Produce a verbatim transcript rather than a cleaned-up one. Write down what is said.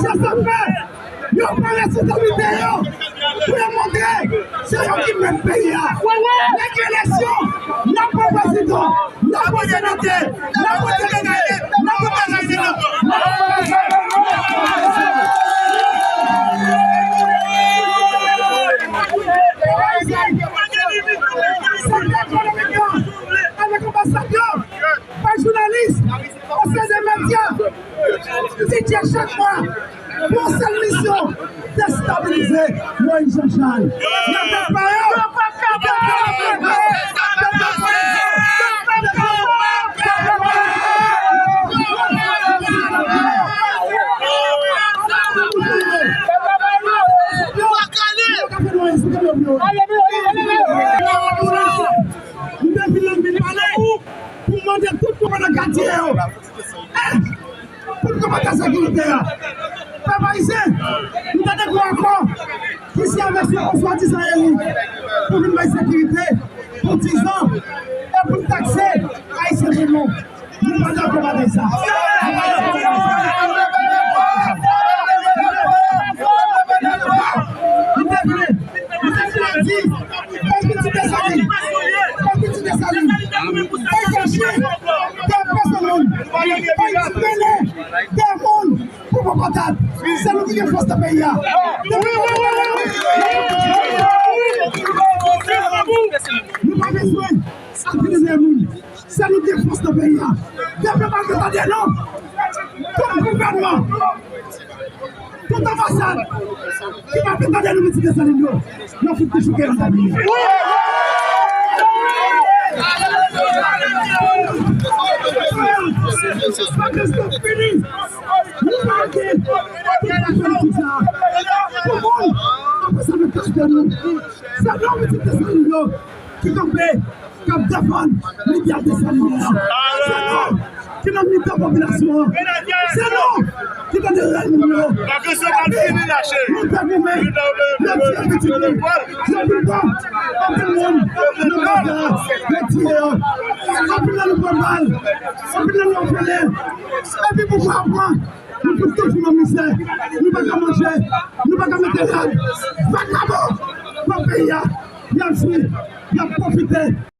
Sa fè yo pran responsabilite yo pou yo montre se yo ki mèt peyi a. Nèg eleksyon, n ap pran prezidan, n ap pran senatè, n ap pran depite, n ap pran prezidan, n ap pran prezidan. Sektè ekonomik yo, avèk anbasad yo, pa jounalis, konsèy de medya, D J chak mwa, pou yon sèl misyon, destabilize Moïse Jean Charles. N ap pa yo. M te vin la, m vin pale pou m mande tout moun nan katye yo. Pou n konbate sekirite a. Pèp ayisyen, nou ta dwe akò ki se avèk yon swadizan eli pou vin bay sekirite pou dizan e pou n takse ayisyen pou nou. Nou pa dakò bagay sa. Nou pa dakò bagay sa. Nou te vle, nou te vle di, Pèp Pitit Desalin, Pèp Pitit Desalin, pa fache de pèsonn moun, pa mennen de moun pou pran patat. Se nou ki gen fòs nan peyi a. Depi nou pa bezwen atire de moun. Se nou ki gen fòs nan peyi a. Depi pa gen tande nou, tout gouvènman, tout anbasad ki pa vle tande nou, Pitit Desalin yo, yo fout dechouke yo, tande nou. Sa ke se fini. Nou pa gen tout politik sa. Pou moun, apre sa, nou kache nou. Se nou, Pitit Desalin yo, ki kanpe, k ap defann lidè Desalin nan. Se nou ki nan mitan popilasyon an. Se nou ki tande rèl moun yo. Epi nou te goumen, yo tiye pitit nou. Yo vin pran anpil moun nan baz la, yo tiye yo. Anpil nan nou pran bal, anpil nan nou anfele. Epi pouvwa a pran, nou fout toujou nan mizè. Nou pa ka manje, nou pa ka mete rad. Vakabon pran peyi a, y ap jwi, y ap pwofite.